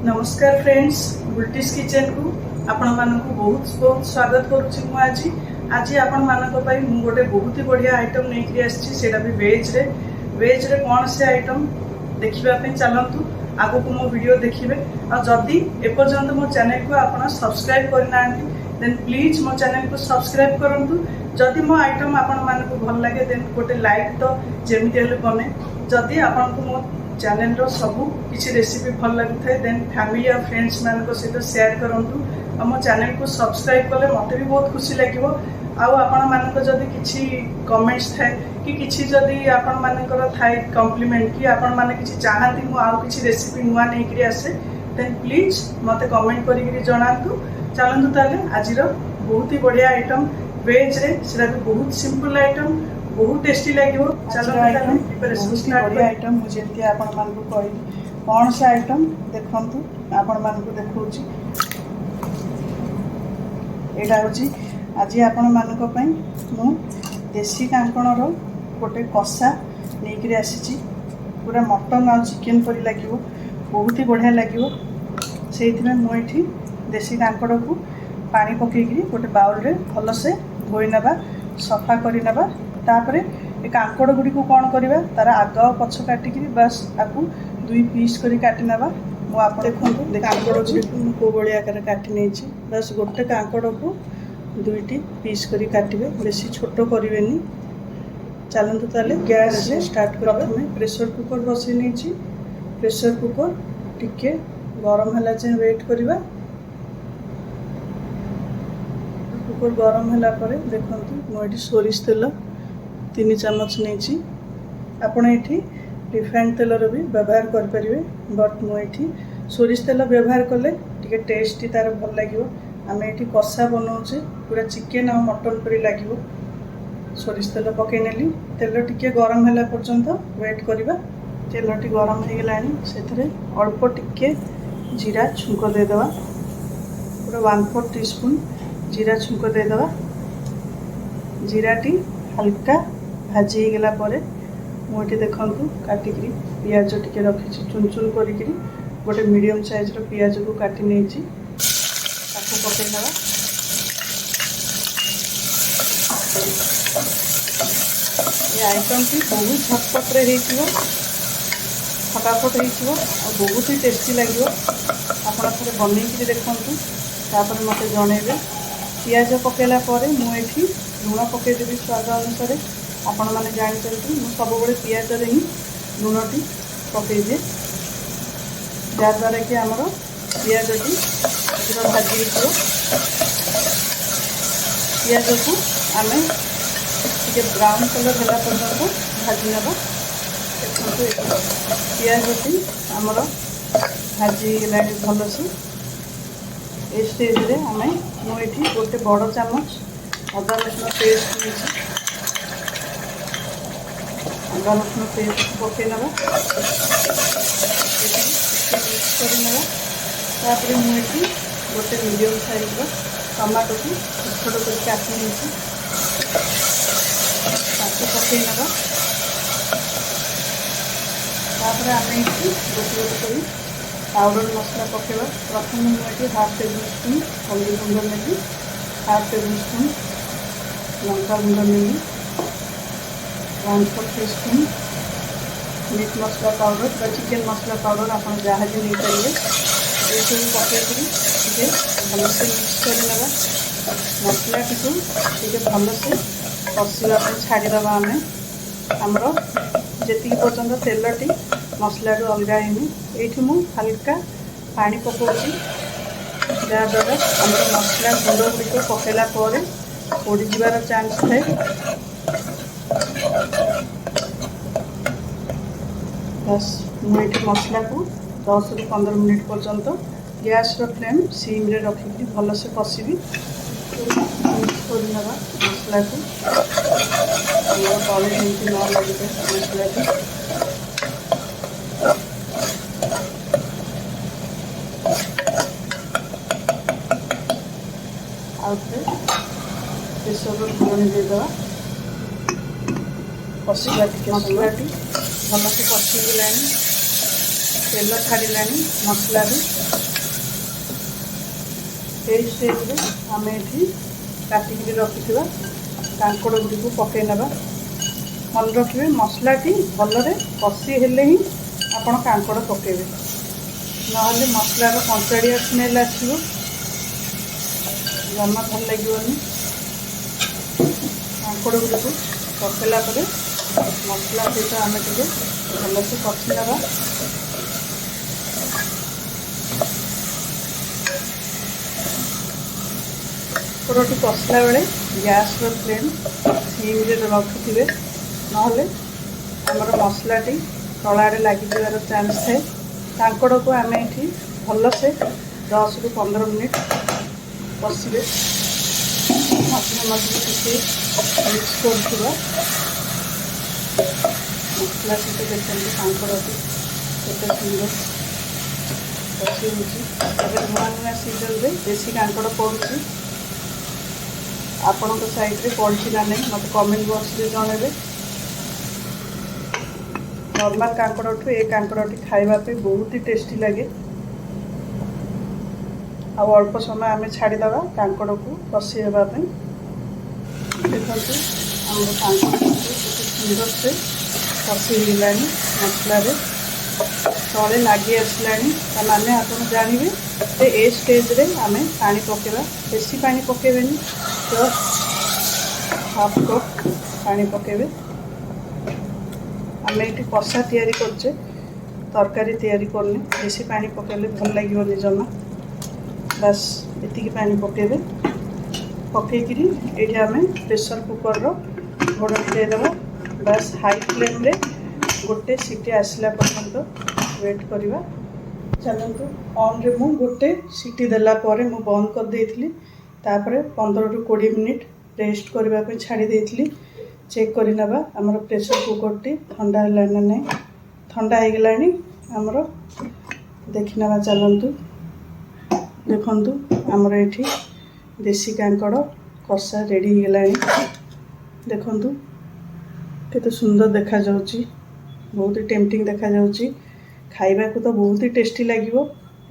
ନମସ୍କାର ଫ୍ରେଣ୍ଡସ୍, ବୁଲଟିସ୍ କିଚେନକୁ ଆପଣମାନଙ୍କୁ ବହୁତ ବହୁତ ସ୍ୱାଗତ କରୁଛି ମୁଁ ଆଜି। ଆଜି ଆପଣମାନଙ୍କ ପାଇଁ ମୁଁ ଗୋଟେ ବହୁତ ହି ବଢ଼ିଆ ଆଇଟମ୍ ନେଇକରି ଆସିଛି, ସେଇଟା ବି ଭେଜ୍ରେ। ଭେଜ୍ରେ କ'ଣ ସେ ଆଇଟମ୍ ଦେଖିବା ପାଇଁ ଚାଲନ୍ତୁ, ଆଗକୁ ମୋ ଭିଡ଼ିଓ ଦେଖିବେ। ଆଉ ଯଦି ଏପର୍ଯ୍ୟନ୍ତ ମୋ ଚ୍ୟାନେଲକୁ ଆପଣ ସବସ୍କ୍ରାଇବ୍ କରିନାହାନ୍ତି, ଦେନ୍ ପ୍ଲିଜ୍ ମୋ ଚ୍ୟାନେଲକୁ ସବସ୍କ୍ରାଇବ୍ କରନ୍ତୁ। ଯଦି ମୋ ଆଇଟମ୍ ଆପଣମାନଙ୍କୁ ଭଲ ଲାଗେ, ଦେନ୍ ଗୋଟେ ଲାଇକ୍ ତ ଯେମିତି ହେଲେ ବନେ। ଯଦି ଆପଣଙ୍କୁ ମୋ ଚ୍ୟାନେଲର ସବୁ କିଛି ରେସିପି ଭଲ ଲାଗୁଥାଏ, ଦେନ୍ ଫ୍ୟାମିଲି ଆଉ ଫ୍ରେଣ୍ଡସ୍ ମାନଙ୍କ ସହିତ ସେୟାର କରନ୍ତୁ। ଆଉ ମୋ ଚ୍ୟାନେଲକୁ ସବସ୍କ୍ରାଇବ୍ କଲେ ମୋତେ ବି ବହୁତ ଖୁସି ଲାଗିବ। ଆଉ ଆପଣମାନଙ୍କ ଯଦି କିଛି କମେଣ୍ଟସ୍ ଥାଏ କି କିଛି ଯଦି ଆପଣମାନଙ୍କର ଥାଏ କମ୍ପ୍ଲିମେଣ୍ଟ କି ଆପଣମାନେ କିଛି ଚାହାନ୍ତି ମୁଁ ଆଉ କିଛି ରେସିପି ନୂଆ ନେଇକରି ଆସେ, ଦେନ୍ ପ୍ଲିଜ୍ ମୋତେ କମେଣ୍ଟ କରିକିରି ଜଣାନ୍ତୁ। ଚାଲନ୍ତୁ ତାହେଲେ, ଆଜିର ବହୁତ ହି ବଢ଼ିଆ ଆଇଟମ୍ ଭେଜ୍ରେ, ସେଟା ବି ବହୁତ ସିମ୍ପଲ୍ ଆଇଟମ୍, ବହୁତ ଟେଷ୍ଟି ଲାଗିବ। ଚାଲନ୍ତୁ ତାହେଲେ ପ୍ରିପାରେସନ୍ ଷ୍ଟାର୍ଟ। ବଢ଼ିଆ ଆଇଟମ୍, ମୁଁ ଯେମିତି ଆପଣମାନଙ୍କୁ କହିଲି, କ'ଣ ସେ ଆଇଟମ୍ ଦେଖନ୍ତୁ, ଆପଣମାନଙ୍କୁ ଦେଖାଉଛି। ଏଇଟା ହେଉଛି ଆଜି ଆପଣମାନଙ୍କ ପାଇଁ ମୁଁ ଦେଶୀ କାଙ୍କଣର ଗୋଟେ କଷା ନେଇକରି ଆସିଛି। ପୁରା ମଟନ୍ ଆଉ ଚିକେନ୍ ପରି ଲାଗିବ, ବହୁତ ହି ବଢ଼ିଆ ଲାଗିବ। ସେଇଥିପାଇଁ ମୁଁ ଏଠି ଦେଶୀ କାଙ୍କଡ଼କୁ ପାଣି ପକେଇକିରି ଗୋଟେ ବାଉଲରେ ଭଲସେ ଧୋଇ ନେବା, ସଫା କରିନେବା। ତାପରେ ଏ କାଙ୍କଡ଼ ଗୁଡ଼ିକୁ କ'ଣ କରିବା, ତାର ଆଗ ଆଉ ପଛ କାଟିକିରି ବାସ୍ ଆକୁ ଦୁଇ ପିସ୍ କରି କାଟି ନେବା। ମୁଁ ଆପଣ ଦେଖନ୍ତୁ, କାଙ୍କଡ଼ ଗୁଡ଼ିକୁ ମୁଁ କେଉଁ ଭଳି ଆକାରରେ କାଟି ନେଇଛି। ବାସ୍, ଗୋଟେ କାଙ୍କଡ଼କୁ ଦୁଇଟି ପିସ୍ କରି କାଟିବେ, ବେଶୀ ଛୋଟ କରିବେନି। ଚାଲନ୍ତୁ ତାହେଲେ ଗ୍ୟାସ୍ରେ ଷ୍ଟାର୍ଟ। ପ୍ରଥମେ ପ୍ରେସର କୁକର୍ ବସେଇ ନେଇଛି। ପ୍ରେସର କୁକର୍ ଟିକେ ଗରମ ହେଲା ଯାଏଁ ୱେଟ୍ କରିବା। କୁକର୍ ଗରମ ହେଲା ପରେ ଦେଖନ୍ତୁ, ମୁଁ ଏଠି ସୋରିଷ ତେଲ 3 ଚାମଚ ନେଇଛି। ଆପଣ ଏଠି ରିଫାଇଣ୍ଡ ତେଲର ବି ବ୍ୟବହାର କରିପାରିବେ, ବଟ୍ ମୁଁ ଏଠି ସୋରିଷ ତେଲ ବ୍ୟବହାର କଲେ ଟିକେ ଟେଷ୍ଟି ତାର ଭଲ ଲାଗିବ। ଆମେ ଏଠି କଷା ବନାଉଛେ, ପୁରା ଚିକେନ୍ ଆଉ ମଟନ୍ ପରି ଲାଗିବ। ସୋରିଷ ତେଲ ପକାଇ ନେଲି। ତେଲ ଟିକେ ଗରମ ହେଲା ପର୍ଯ୍ୟନ୍ତ ୱେଟ୍ କରିବା। ତେଲଟି ଗରମ ହେଇଗଲାଣି, ସେଥିରେ ଅଳ୍ପ ଟିକେ ଜିରା ଛୁଙ୍କ ଦେଇଦେବା। ପୁରା 1/4 ଟି ସ୍ପୁନ୍ ଜିରା ଛୁଙ୍କ ଦେଇଦେବା। ଜିରାଟି ହାଲକା ଭାଜି ହେଇଗଲା ପରେ ମୁଁ ଏଠି ଦେଖନ୍ତୁ କାଟିକିରି ପିଆଜ ଟିକେ ରଖିଛି। ଚୁନ ଚୁନ କରିକିରି ଗୋଟେ ମିଡ଼ିୟମ୍ ସାଇଜ୍ର ପିଆଜକୁ କାଟି ନେଇଛି, ତାକୁ ପକାଇ ନେବା। ଏ ଆଇଟମ୍ଟି ବହୁତ ଝଟପଟରେ ହେଇଯିବ, ଫଟାଫଟ ହେଇଯିବ ଆଉ ବହୁତ ହି ଟେଷ୍ଟି ଲାଗିବ। ଆପଣ ଥରେ ବନେଇକିରି ଦେଖନ୍ତୁ, ତାପରେ ମୋତେ ଜଣେଇବେ। ପିଆଜ ପକାଇଲା ପରେ ମୁଁ ଏଠି ଲୁଣ ପକାଇଦେବି ସ୍ୱାଦ ଅନୁସାରେ। ଆପଣମାନେ ଜାଣିଛନ୍ତି, ମୁଁ ସବୁବେଳେ ପିଆଜରେ ହିଁ ଲୁଣଟି ପକାଇଦିଏ, ଯାହାଦ୍ୱାରା କି ଆମର ପିଆଜଟି ଶୀଘ୍ର ଭାଜି ହେଇଯିବ। ପିଆଜକୁ ଆମେ ଟିକେ ବ୍ରାଉନ୍ କଲର୍ ହେଲା ପର୍ଯ୍ୟନ୍ତ ଭାଜି ନେବା। ଦେଖନ୍ତୁ, ଏଠି ପିଆଜଟି ଆମର ଭାଜି ହେଇଗଲାଣି ଭଲସେ। ଏ ଷ୍ଟେଜ୍ରେ ମୁଁ ଏଠି ଗୋଟେ ବଡ଼ ଚାମଚ ଅଦା ରସୁଣ ପେଷ୍ଟ ନେଇଛି। ଅଦା ରସୁଣ ପେଷ୍ଟ ପକାଇ ନେବା, ଟିକେ ମିକ୍ସ କରିନେବା। ତାପରେ ମୁଁ ଏଠି ଗୋଟେ ମିଡ଼ିୟମ୍ ସାଇଜ୍ର ଟମାଟୋକୁ ଛୋଟ ଛୋଟ କରି କାଟି ନେଇଛି, ତାକୁ ପକାଇ ନେବା। ତାପରେ ଆମେ ଏଠି ଗୋଟେ ଗୋଟେ କରି ପାଉଡ଼ର ମସଲା ପକାଇବା। ପ୍ରଥମେ ମୁଁ ଏଠି ହାଫ୍ ଟେବୁଲ୍ ସ୍ପୁନ୍ ହଳଦୀ ଗୁଣ୍ଡ ନେଲି, ହାଫ୍ ଟେବୁଲ୍ ସ୍ପୁନ୍ ଲଙ୍କା ଗୁଣ୍ଡ ନେଲି, 1/4 ଟି ସ୍ପୁନ୍ ମିଟ୍ ମସଲା ପାଉଡ଼ର ବା ଚିକେନ୍ ମସଲା ପାଉଡ଼ର, ଆପଣ ଯାହା ବି ନେଇପାରିବେ। ଏସବୁ ପକାଇକିରି ଟିକେ ଭଲସେ ମିକ୍ସ କରିନେବା। ମସଲାଟିକୁ ଟିକେ ଭଲସେ କଷିବା ପାଇଁ ଛାଡ଼ିଦେବା ଆମେ ଆମର, ଯେତିକି ପର୍ଯ୍ୟନ୍ତ ତେଲଟି ମସଲାରୁ ଅଲଗା ହେଇନି। ଏଇଠି ମୁଁ ହାଲକା ପାଣି ପକାଉଛି, ଯାହାଦ୍ୱାରା ଆମର ମସଲା ଗୁଣ୍ଡ ଗୁଡ଼ିକ ପକାଇଲା ପରେ ପୋଡ଼ିଯିବାର ଚାନ୍ସ ଥାଏ। ବାସ୍, ମୁଁ ଏଇଠି ମସଲାକୁ 10ରୁ 15 ମିନିଟ୍ ପର୍ଯ୍ୟନ୍ତ ଗ୍ୟାସ୍ର ଫ୍ଲେମ୍ ସିମ୍ରେ ରଖିକିରି ଭଲସେ କଷିବି। ମିକ୍ସ କରିନେବା ମସଲାକୁ, ଆମର ତଳେ ଯେମିତି ନ ଲାଗିଯାଏ ମସଲାଟି। ଆଉ ଥରେ ପ୍ରେସରର ଘୋଡ଼ଣି ଦେଇଦେବା। କଷିବା ଟିକେ। ମସଲାଟି ଭଲସେ କଷିଗଲାଣି। ତେଲ ଛାଡ଼ିଲାଣି ମସଲାରୁ। ଏଇ ଷ୍ଟେଜ୍ରେ ଆମେ ଏଠି କାଟିକିରି ରଖିଥିବା କାଙ୍କଡ଼ ଗୁଡ଼ିକୁ ପକାଇ ନେବା। ମନେ ରଖିବେ, ମସଲାଟି ଭଲରେ କଷି ହେଲେ ହିଁ ଆପଣ କାଙ୍କଡ଼ ପକାଇବେ, ନହେଲେ ମସଲାର କଞ୍ଚାଳିଆ ସ୍ମେଲ୍ ଆସିବ, ଜମା ଭଲ ଲାଗିବନି। କାଙ୍କଡ଼ ଗୁଡ଼ିକୁ ପକାଇଲା ପରେ ମସଲା ସହିତ ଆମେ ଟିକେ ଭଲସେ କଷି ନେବା। କାଙ୍କଡ଼ଟି କଷିଲା ବେଳେ ଗ୍ୟାସ୍ର ଫ୍ଲେମ୍ ସିମ୍ରେ ରଖିଥିବେ, ନହେଲେ ଆମର ମସଲାଟି ତଳ ଆଡ଼େ ଲାଗିଯିବାର ଚାନ୍ସ ଥାଏ। କାଙ୍କଡ଼କୁ ଆମେ ଏଠି ଭଲସେ 10ରୁ 15 ମିନିଟ୍ କଷିବେ। ମଝିରେ ମଝିରେ ଟିକେ ମିକ୍ସ କରୁଥିବା ମସଲା ସହିତ। ଦେଖନ୍ତୁ, କାଙ୍କଡ଼ଟି କେତେ ସୁନ୍ଦର କଷି ହେଉଛି। ଏବେ ନୂଆ ନୂଆ ସିଜନ୍ରେ ବେଶୀ କାଙ୍କଡ଼ ପଡ଼ୁଛି। ଆପଣଙ୍କ ସାଇଡ଼୍ରେ ପଡ଼ିଛି ନା ନାହିଁ, ମୋତେ କମେଣ୍ଟ ବକ୍ସରେ ଜଣାଇବେ। ନର୍ମାଲ୍ କାଙ୍କଡ଼ଠୁ ଏ କାଙ୍କଡ଼ଟି ଖାଇବା ପାଇଁ ବହୁତ ହି ଟେଷ୍ଟି ଲାଗେ। ଆଉ ଅଳ୍ପ ସମୟ ଆମେ ଛାଡ଼ିଦେବା କାଙ୍କଡ଼କୁ କଷି ହେବା ପାଇଁ। ଦେଖନ୍ତୁ, ଆମର କାଙ୍କଡ଼ କେତେ ସୁନ୍ଦର ସେ କଷି ହେଇଗଲାଣି ମସଲାରେ, ତଳେ ଲାଗି ଆସିଲାଣି। ତା ମାନେ ଆପଣ ଜାଣିବେ ଯେ ଏ ଷ୍ଟେଜ୍ରେ ଆମେ ପାଣି ପକାଇବା। ବେଶୀ ପାଣି ପକାଇବେନି, ଜଷ୍ଟ ହାଫ୍ କପ୍ ପାଣି ପକାଇବେ। ଆମେ ଏଠି କଷା ତିଆରି କରୁଛେ, ତରକାରୀ ତିଆରି କରୁନେ। ବେଶୀ ପାଣି ପକାଇଲେ ଭଲ ଲାଗିବନି ଜମା। ବାସ୍, ଏତିକି ପାଣି ପକାଇବେ। ପକାଇକିରି ଏଇଠି ଆମେ ପ୍ରେସର୍ କୁକର୍ର ଘୋଡ଼ଣି ଦେଇଦେବା। ବାସ୍, ହାଇ ଫ୍ଲେମ୍ରେ ଗୋଟେ ସିଟି ଆସିଲା ପର୍ଯ୍ୟନ୍ତ ୱେଟ୍ କରିବା। ଚାଲନ୍ତୁ, ଅନ୍ରେ ମୁଁ ଗୋଟେ ସିଟି ଦେଲା ପରେ ମୁଁ ବନ୍ଦ କରିଦେଇଥିଲି। ତାପରେ 15ରୁ 20 ମିନିଟ୍ ରେଷ୍ଟ କରିବା ପାଇଁ ଛାଡ଼ି ଦେଇଥିଲି। ଚେକ୍ କରିନେବା ଆମର ପ୍ରେସର୍ କୁକର୍ଟି ଥଣ୍ଡା ହେଲାଣି ନା ନାହିଁ। ଥଣ୍ଡା ହେଇଗଲାଣି ଆମର, ଦେଖିନେବା ଚାଲନ୍ତୁ। ଦେଖନ୍ତୁ, ଆମର ଏଇଠି ଦେଶୀ କାଙ୍କଡ଼ କଷା ରେଡ଼ି ହେଇଗଲାଣି। ଦେଖନ୍ତୁ, କେତେ ସୁନ୍ଦର ଦେଖାଯାଉଛି, ବହୁତ ଟେମ୍ପଟିଂ ଦେଖାଯାଉଛି। ଖାଇବାକୁ ତ ବହୁତ ହି ଟେଷ୍ଟି ଲାଗିବ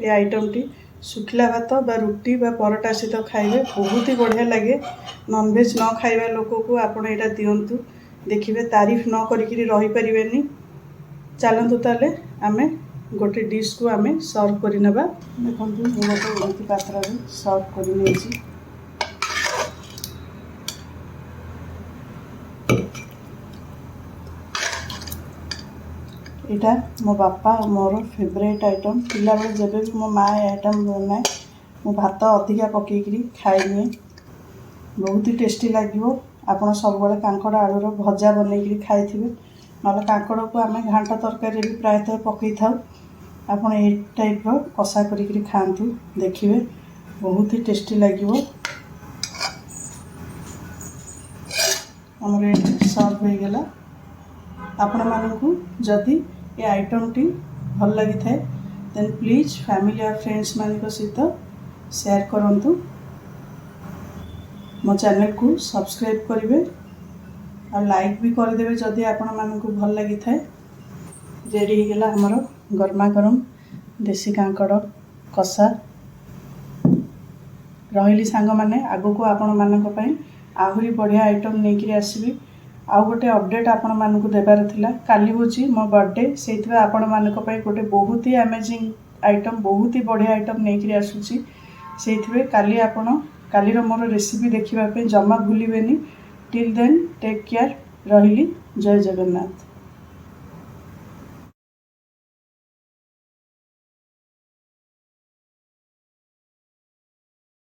ଏ ଆଇଟମ୍ଟି। ଶୁଖିଲା ଭାତ ବା ରୁଟି ବା ପରଟା ସହିତ ଖାଇବେ, ବହୁତ ହି ବଢ଼ିଆ ଲାଗେ। ନନଭେଜ୍ ନ ଖାଇବା ଲୋକକୁ ଆପଣ ଏଇଟା ଦିଅନ୍ତୁ, ଦେଖିବେ ତାରିଫ ନ କରିକିରି ରହିପାରିବେନି। ଚାଲନ୍ତୁ ତାହେଲେ, ଆମେ ଗୋଟେ ଡିଶ୍କୁ ଆମେ ସର୍ଭ କରିନେବା। ଦେଖନ୍ତୁ, ମୁଁ ଗୋଟେ ଏମିତି ପାତ୍ରରେ ସର୍ଭ କରି ନେଇଛି। ଏଇଟା ମୋ ବାପା ଆଉ ମୋର ଫେଭରାଇଟ୍ ଆଇଟମ୍। ପିଲାବେଳେ ଯେବେ ବି ମୋ ମା ଏ ଆଇଟମ୍ ବନାଏ, ମୁଁ ଭାତ ଅଧିକା ପକେଇକିରି ଖାଇନିଏ। ବହୁତ ହି ଟେଷ୍ଟି ଲାଗିବ। ଆପଣ ସବୁବେଳେ କାଙ୍କଡ଼ ଆଳୁର ଭଜା ବନେଇକିରି ଖାଇଥିବେ, ନହେଲେ କାଙ୍କଡ଼କୁ ଆମେ ଘାଣ୍ଟ ତରକାରୀରେ ବି ପ୍ରାୟତଃ ପକେଇଥାଉ। ଆପଣ ଏଇ ଟାଇପ୍ର କଷା କରିକିରି ଖାଆନ୍ତୁ, ଦେଖିବେ ବହୁତ ହି ଟେଷ୍ଟି ଲାଗିବ। ଆମର ଏଇଠି ସର୍ଭ ହୋଇଗଲା। ଆପଣମାନଙ୍କୁ ଯଦି ଏ ଆଇଟମ୍ଟି ଭଲ ଲାଗିଥାଏ, ଦେନ୍ ପ୍ଲିଜ୍ ଫ୍ୟାମିଲି ଆଉ ଫ୍ରେଣ୍ଡସ୍ମାନଙ୍କ ସହିତ ସେୟାର କରନ୍ତୁ। ମୋ ଚ୍ୟାନେଲକୁ ସବସ୍କ୍ରାଇବ୍ କରିବେ ଆଉ ଲାଇକ୍ ବି କରିଦେବେ ଯଦି ଆପଣମାନଙ୍କୁ ଭଲ ଲାଗିଥାଏ। ରେଡ଼ି ହେଇଗଲା ଆମର ଗରମା ଗରମ ଦେଶୀ କାଙ୍କଡ଼ କଷା। ରହିଲି ସାଙ୍ଗମାନେ, ଆଗକୁ ଆପଣମାନଙ୍କ ପାଇଁ ଆହୁରି ବଢ଼ିଆ ଆଇଟମ୍ ନେଇକିରି ଆସିବି। ଆଉ ଗୋଟେ ଅପଡ଼େଟ୍ ଆପଣମାନଙ୍କୁ ଦେବାର ଥିଲା। କାଲି ହେଉଛି ମୋ ବର୍ଥଡ଼େ, ସେଇଥିପାଇଁ ଆପଣମାନଙ୍କ ପାଇଁ ଗୋଟେ ବହୁତ ହି ଆମେଜିଂ ଆଇଟମ୍, ବହୁତ ହି ବଢ଼ିଆ ଆଇଟମ୍ ନେଇକିରି ଆସୁଛି। ସେଇଥିପାଇଁ କାଲି ଆପଣ କାଲିର ମୋର ରେସିପି ଦେଖିବା ପାଇଁ ଜମା ଭୁଲିବେନି। Till then, take care. ରହିଲି, ଜୟ ଜଗନ୍ନାଥ।